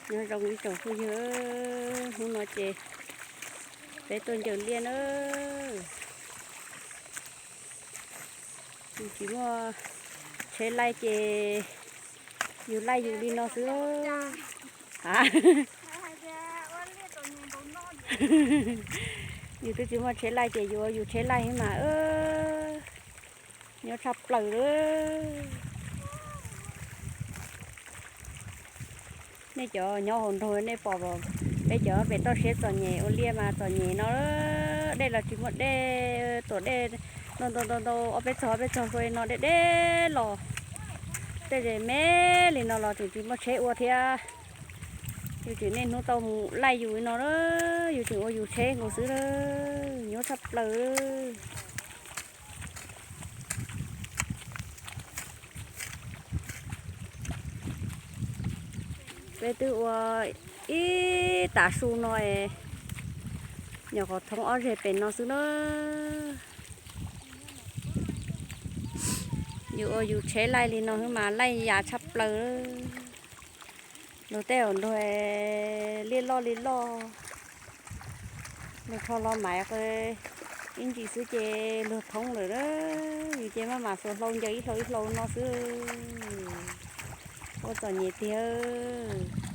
Nyob zoo ib tsoom phooj ywg, hnub no ces peb tuaj ncaws liaj na. Yus tsis muaj tsheb laij ces yus laij yus li no xwb. A, yus twb tsis muaj tsheb laij ces yus ua yus tsheb laij xwb mas. Nyob tshaj plaws li. Nej cov nyob hauv nroog nej pom, peb cov pem toj siab txom nyem ua liaj mas txom nyem no. Dej los tsis muaj dej, tuam dej ntau ntau ntau ntau, ob peb txog ob peb txog xua li no deb deb los. Tej zem me li no los tseem tsis muaj tsheb ua thiab. Yus tseem niaj hnub tau mus laij yus li no, yus tseem ua yus tsheb nkaus xwb, nyob tshaj plaws. Peb twb ua ib tav su no, nyuam qhuav thoob ob zeg pem no xwb na. Yus ua yus tsheb laij li no xwb mas laij yam tshaj plaws. Luag tej hauv nroog liaj loj li loj, luag rho los mas ib ntsis xwb ces luag thoob lawm. Yus ces maj mam xuas hlau ncaws ib hlau ib hlau no xwb. Ua txom nyem tiag.